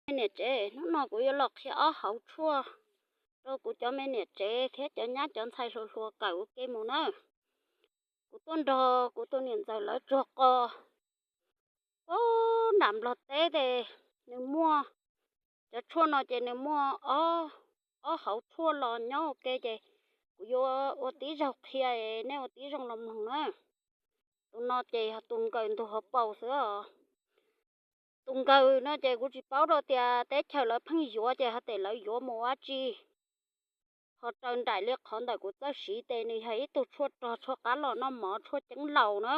Me niam tsev, hnub no kuv yuav los qhia ob hauv tshuaj rau kuv cov me niam tsev thiab cov nyab cov ntxhais hluas hluas kawm ua ke mus na. Kuv tuaj nrog kuv tus niam ntxawm lawv tsuag qos puag nram Nplog teb ces nws muaj cov tshuaj no ces nws muaj ob hauv tshuaj los nyob ua ke ces kuv yuav ua tib zaug qhia, nej ua tib zoo los mloog na. Tus no ces yog tus nkaws ntug hauv paus xwb os. Tus nkaws no ces kuv tsis paub rau tias teb chaws lawv pheej yuav ces hais tias lawv yuav mus ua tsi. Ho raws nraim li qhov ntawm kuv txawj siv ces nws yog ib tug tshuaj rog, tshuaj qab los noj mov, tshuaj ceeb laus na,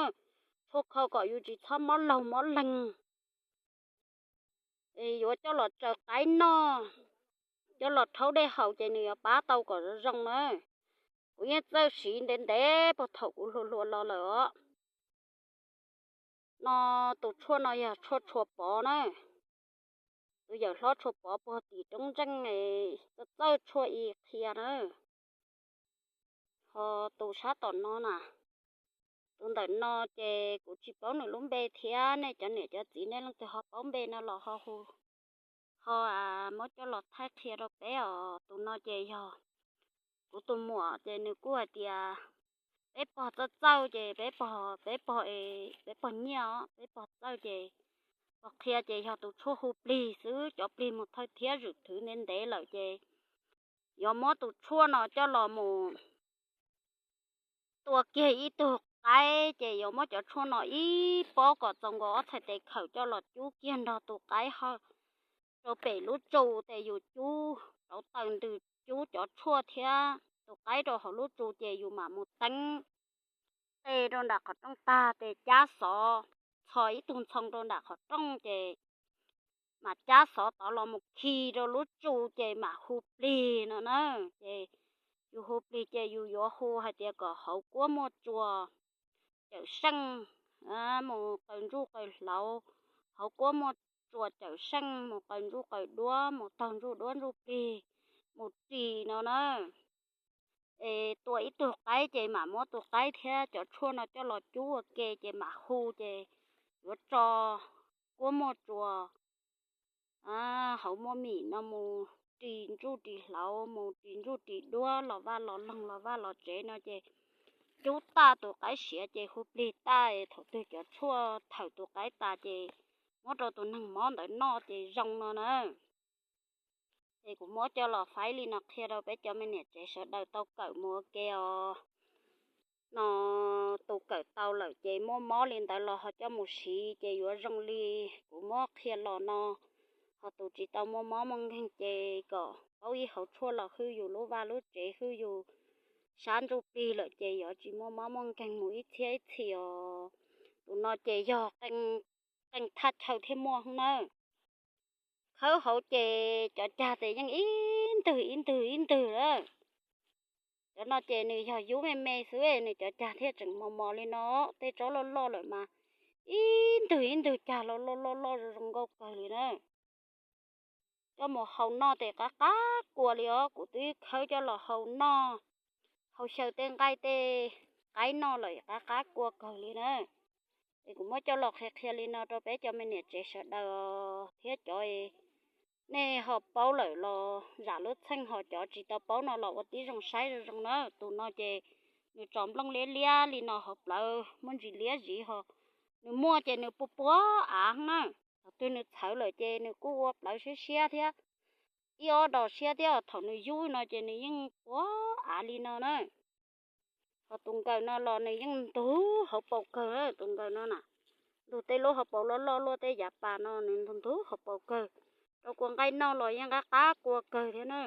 tshuaj kho kom yus tsis txhob mob laug mob leeg. Yuav coj los tsaws qaib noj, coj los rhaub dej haus ces nws yuav pab tau kom zoo zoo na. Kuv yeej txawj siv ntev ntev puag thaum kuv hluas hluas los lawm os. No, tus tshuaj no yog tshuaj tshua pov na. Tus yawm hlob tshua pov puag tim roob ntseej txawj txawj tshuaj i qhia na. Ho tus sab tom no na, tus ntawm no ces kuv tsis paub nws lub npe thiab, nej cov niam cov txiv nej leej twg ho paub npe no los ho hu, ho muab coj los thaij qhia rau peb os. Tus no ces yog kuv tus muam ces nws kuj hais tias peb pog txawj txawj ces peb pog, peb pog, peb pog nyiaj os, peb pog txawj ces pog qhia ces yog tus tshuaj hu plig xwb, cov plig mus thawj thiab zwm thwv ntev ntev lawm ces yuav muab tus tshuaj no coj los mus tua kiag ib tug qaib ces yuav muab cov tshuaj no ib pob kom txaus nkaus ob txhais tes khawm coj los cub kiag nrog tus qaib ho rau pem lub tsu ces yus cub rauv taws ntws cub cov tshuaj thiab tus qaib rau hauv lub tsu ces yus mam mus teeb tes rau nram qhov rooj tag ces cab xov txhos ib tug ntxhoo rau nram qhov rooj ces mam cab xov tod los mus khi rau lub tsu ces mam hu plig no na. Ces yus hu plig ces yus yuav hu hais tias kom hauv kuab muaj tsuas cawm seej mus qaws ntsuj qaws hlauv, hauv kuab muaj tsuas cawm seej mus qaws ntsuj qaws duab, mus taug ntsuj duab ntsuj plig, mus ris no na. Es tua ib tug qaib ces mam muab tus qaib thiab cov tshuaj no coj los cub ua ke ces mam hu ces yuav tso kuab muaj tsuas hauv muaj mim no mus ris ntsuj ris hlauv, mus ris ntsuj ris duab los vaj los loog los vaj los tsev no ces cub tag tus qaib siav ces hu plig tag, thaum twg cov tshuaj thawm tus qaib tas ces muab rau tus neeg mob ntawd noj ces zoo no na. Ces kuv muab coj los faib li no qhia rau peb cov me niam tsev sawv daws tau kawm mus ua ke os. No, tus kawm tau lawm ces muaj mob li ntawd los ho coj mus siv ces yuav zoo li kuv muab qhia los no. Ho tus tsis tau muaj mob muaj nkeeg ces kom paub ib hauv tshuaj los hwj yus lub vaj lub tsev, hwj yus sab ntsuj plig lawm ces yuav tsis muaj mob muaj nkeeg mus ib txhiab ib txhis os. Tus no ces yog qee thaj chaw thiaj muaj nawb. Khawb hauv ces cov cag ces yeej ib ntwg ib ntwg ib ntwg lawm. Cov no ces nws yog yub me me xwb, nws cov cag thiaj tseem mos mos li no. Tej tsob loj loj lawm mas ib ntwg ib ntwg cag loj loj loj loj zoo zoo nkauj kawg li na. Coj mus hau noj ces qab qab kua li os. Kuv twb khawb coj los hau noj, hau xyaw tej nqaij tej qaib noj lawm qab qab kua kawg li na. Es kuv muab coj los qhia qhia li no rau peb cov me niam tsev sawv daws thiab cov nej ho paub lawm los zam lub txheej, ho cov tsis tau paub no los ua tib zoo saib zoo zoo na. Tus no ces nws tso nplooj liab liab li no hauv plawv muaj ntsis liab ziv ho. Nws muaj ces nws puas puas av na. Thaum twg nws txhawv lawm ces nws kuj ua plawv siab siab thiab, ib ob dos siab thiab. Thaum nws yub no ces nws yeej puas av li no na. Ho tus nkaws no los nws yeej ntug hauv paus kawg, tus nkaws no na, ntug tej lub hauv paus loj loj luaj tej yav pas no nws ntug ntug hauv paus kawg. Rau kua nqaij noj los yeej qab qab kua kawg thiab na.